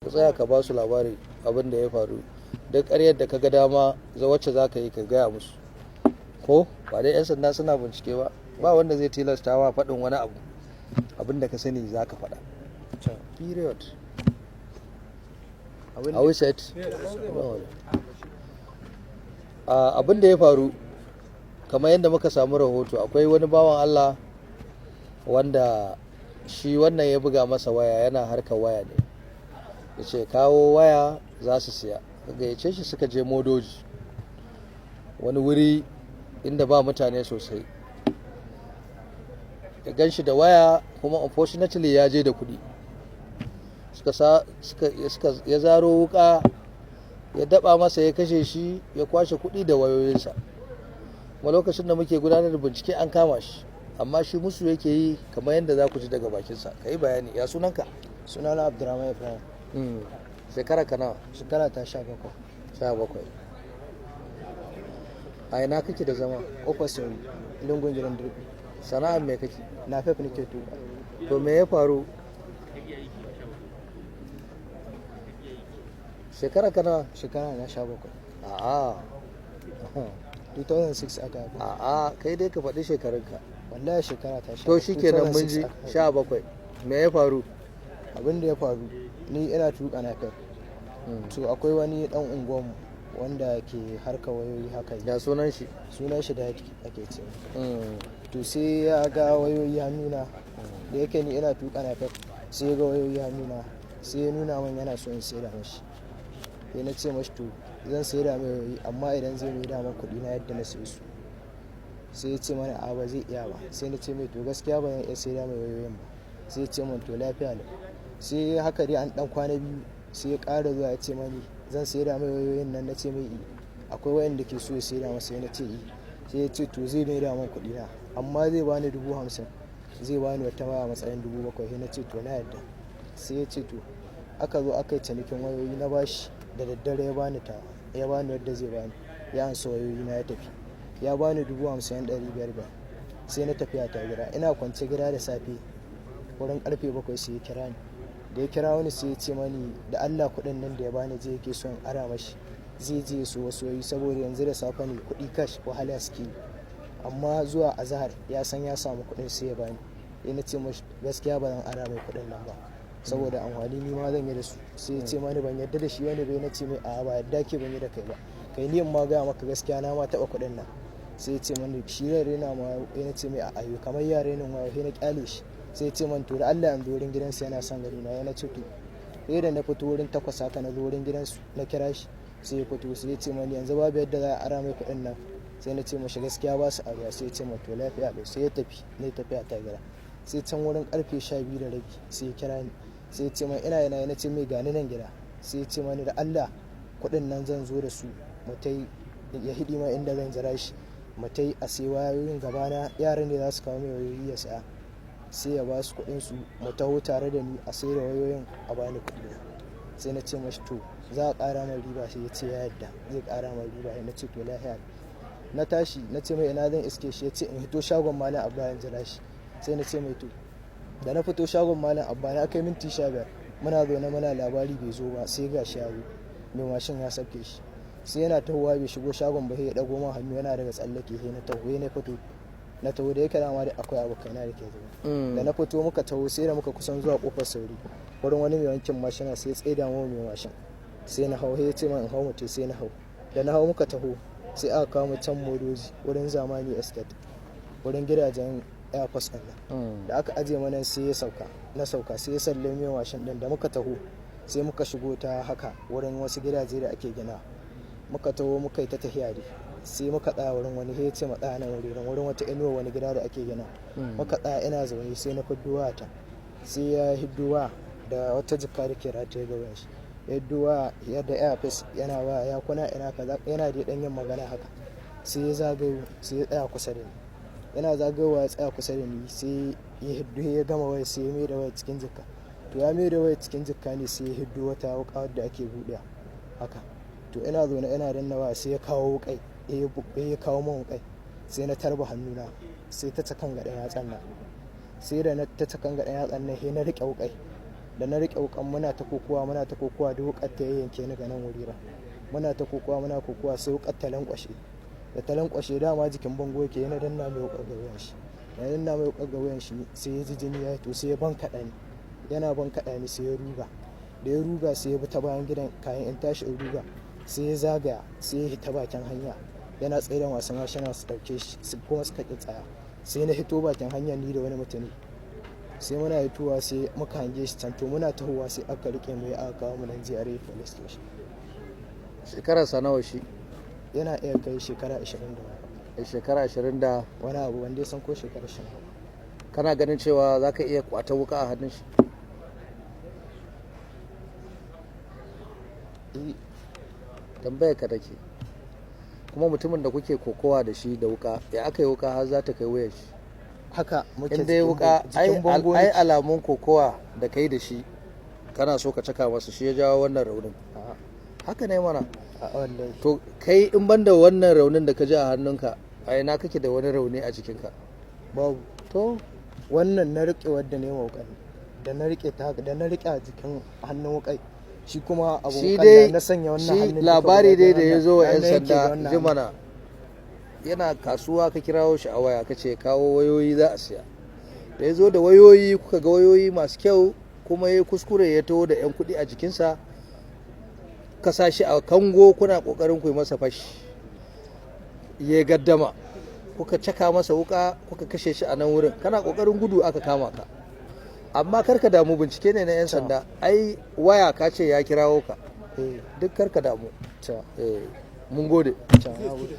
Ka tsaya ka ba su labari abin da ya faru. Duk ƙaryar da ka ga dama za wacce za ka yi ka gaya musu. Ko ba dai 'yan sanda suna bincike ba, ba wanda zai tilasta wa faɗin wani abu. Abin da ka sani za ka faɗa. Period. Are we set? No. Abin da ya faru, kamar yadda muka samu rahoto, akwai wani bawan Allah wanda shi wannan ya buga masa waya, yana harkar waya ne, ya ce kawo waya za su siya. Gayyace shi suka je Modoji, wani wuri inda ba mutane sosai. Ya gan shi da waya, kuma unfortunately ya je da kuɗi. Suka sa suka ya zaro wuka ya daba masa, ya kashe shi, ya kwashe kuɗi da wayoyinsa. Kuma lokacin da muke gudanar da bincike an kama shi, amma shi musu yake yi, kamar yadda za ku ji daga bakinsa. Ka yi bayani, ya sunanka? Sunana Abdurrahman Ibrahim. Shekara ka nawa? Shekara ta 17. 17. A ina kake da zama? Kofar Sauri, lungun gidan Dirbi. Sana'ar me kake? Napep nake tuka. To, me ya faru? Shekara ka nawa? Shekara na 17. A'a. 2006 aka haifa. A'a, kai dai ka faɗi shekarunka. Wallahi shekara ta 17. To shikenan, mun ji. 2006 aka haifa. 17. Me ya faru? Abin da ya faru, ni ina tuka napep. To, akwai wani dan unguwanmu wanda ke harka wayoyi haka. Ya sunan shi? Sunan shi Dadi ake ce. To, sai ya ga wayoyi hannuna. Da yake ni ina tuka napep, sai ya ga wayoyi hannuna, sai ya nuna min yana so in saida mashi. Sai na ce mashi to, zan saida mai wayoyi, amma idan zai mai da kuɗi na yadda na sayi su. Sai ya ce mana a ba zai iya ba. Sai na ce mai to, gaskiya ba zan iya saida mai wayoyin ba. Sai ya ce min to, lafiya lau. Sai haka dai an dan kwana biyu, sai ya ƙara zuwa ya ce mani zan saida mai wayoyin nan. Na ce mai i akwai wayanda ke so ya saida masa. Sai na ce i. Sai ya ce to, zai mai da man kuɗi na, amma zai bani 50,000, zai bani wata waya matsayin 7,000. Sai na ce to, na yarda. Sai ya ce to, aka zo aka yi cinikin wayoyi, na bashi. Da daddare ya bani ta, ya bani wadda zai bani, ya ansa wayoyi na ya tafi. Ya bani 50,000, 500 biyar. Sai na tafiya ta gida. Ina kwance gida, da safe wurin karfe 7 sai ya kira ni. Da ya kira wani, sai ya ce mani da Allah kuɗin nan da ya bani je yake son ara mashi, zai je su wasu wayoyi, saboda yanzu da safe ne, kuɗi cash wahala suke yi, amma zuwa azahar ya san ya samu kuɗin sai ya bani. Sai na ce mashi gaskiya ba zan ara mai kuɗin nan ba, saboda amfani ni ma zan yi da su. Sai ya ce mani ban yarda da shi wani bai. Na ce mai a ba yarda ke ban yi da kai ba, kai ni in ma gaya maka gaskiya, na ma taɓa kuɗin nan. Sai ya ce mani shi zai rena ma. Na ce mai a ayo, kamar ya renin wayo. Sai na kyale shi. Sai ya ce man to, da Allah yanzu wurin gidansu yana son gani na. Yana ce to. Sai da na fito wurin 8 haka, na zo wurin gidansu, na kira shi, sai ya fito. Sai ya ce mani yanzu babu yadda za a ara mai kuɗin nan. Sai na ce mashi gaskiya ba su aruwa. Sai ya ce man to, lafiya lau. Sai ya tafi, ne tafiya ta gida. Sai can wurin karfe 12:30 sai ya kira ni. Sai ya ce man ina yana. Na ce mai gani nan gida. Sai ya ce mani da Allah kuɗin nan zan zo da su mu tai, ya hidi ma inda zan jira shi, mu tai a sai wayoyin gabana. Yaran ne za su kawo mai wayoyi ya saya, sai ya ba su kuɗin su, mu taho tare da ni a sai da wayoyin, a bani kuɗi na. Sai na ce mashi to, za a ƙara mai riba. Sai ya ce ya yarda zai ƙara mai riba. Sai na ce to, lafiya. Na tashi, na ce mai ina zan iske shi. Ya ce in hito shagon Malam Abba in jira shi. Sai na ce mai to. Da na fito shagon Malam Abba, na kai minti 15 muna zaune muna labari, bai zo ba. Sai ga shi ya zo, mai mashin ya sauke shi. Sai yana tahowa, bai shigo shagon ba, sai ya dago man hannu yana daga tsallake. Sai na taho, na fito, na taho. Da yake dama da akwai abokaina da ke zuwa. Da na fito muka taho, sai da muka kusan zuwa Kofar Sauri, wurin wani mai wankin mashina, sai ya tsaida mu mai mashin. Sai na hau, sai ya ce man in hau mutum. Sai na hau. Da na hau muka taho, sai aka kawo mu can Modoji, wurin Zamani Estate, wurin gidajen Airforce ɗin nan. Da aka aje mana, sai ya sauka, na sauka, sai ya sallame mashin ɗin. Da muka taho, sai muka shigo ta haka wurin wasu gidaje da ake gina. Muka taho, muka yi ta tafiya dai, sai muka tsaya wurin wani. Sai ya ce mu tsaya nan wurin wata inuwa, wani gida da ake gina. Muka tsaya, ina zaune, sai na fiddo wayata. Sai ya hiddo waya da wata jikka da ke rataye gaban shi. Ya hiddo waya yadda earpiece, yana waya, ya kuna ina kaza, yana dai dan yin magana haka. Sai ya zagayo, sai ya tsaya kusa da ni. Yana zagayowa ya tsaya kusa da ni, sai ya hiddo, ya gama waya, sai ya mai da waya cikin jikka. To, ya mai da waya cikin jikka ne, sai ya hiddo wata wuƙa wadda ake buɗewa haka. To, ina zaune ina danna waya, sai ya kawo wuƙai, ya kawo min wuƙai. Sai na tarba hannuna, sai ta cakan ga ɗan yatsan nan. Sai da na ta cakan ga ɗan yatsan nan, sai na riƙe wuƙai. Da na riƙe wukan, muna ta kokowa, muna ta kokowa, da wukar ta yanke ni ga nan wurira. Muna ta kokowa, muna kokowa, sai wukar ta lankwashe. Da ta lankwashe, dama jikin bango yake, yana danna mai wukar ga wuyan shi. Da danna mai wukar ga wuyan shi, sai ya ji jini ya to, sai ya bankaɗa ni. Yana bankaɗa ni, sai ya ruga. Da ya ruga, sai ya bi ta bayan gidan. Kayan in tashi in ruga, sai ya zagaya, sai ya hita bakin hanya. Yana tsaye da masu mashina su ɗauke shi, kuma suka ƙi tsaya. Sai na hito bakin hanya ni da wani mutumi. Sai muna hitowa, sai muka hange shi can. To, muna tahowa sai aka rike mu, ya aka kawo mu nan GRA Police Station. Shekararsa nawa shi? Yana iya kai shekara 20 da wani A shekara 20 da wani abu, wanda ya san ko shekara shi nawa. Kana ganin cewa za ka iya kwata wuka a hannun shi? Eh. Tambayar ka take. Kuma mutumin da kuke kokowa da shi da wuka, ya aka yi wuka har za ta kai wuyan shi? Haka muke In dai jikin wuka jikin bango ai nake. Alamun kokowa da kai da shi, kana so ka caka masa, shi ya jawo wannan raunin. A'a. Haka ne mana. A'a wallahi. To, kai in banda wannan raunin da ka ji a hannunka, a ina kake da wani rauni a jikinka? Babu. To. Wannan na rike wadda ne wukan, da na rike ta haka, da na rike a jikin hannun wukai, shi kuma abu Shi wukan dai na sanya wannan shi hannun duka labari guda dai da biyu ya zo wa hannun 'yan yake da sanda wannan hannun. jimana, yana kasuwa ka kirawo shi a waya, ka ce kawo wayoyi za a siya. Da ya zo da wayoyi, kuka ga wayoyi masu kyau, kuma ya kuskure ya taho da 'yan kuɗi a jikinsa, ka sa shi a kango, kuna ƙoƙarin ku yi masa fashi, ya gaddama, kuka caka masa wuka, kuka kashe shi a nan wurin. Kana ƙoƙarin gudu aka kama ka. Amma karka damu, bincike ne na 'yan sanda. Ai waya ka ce ya kirawo ka. Eh. Duk karka damu. Ta. Eh, mun gode. Ta, na gode.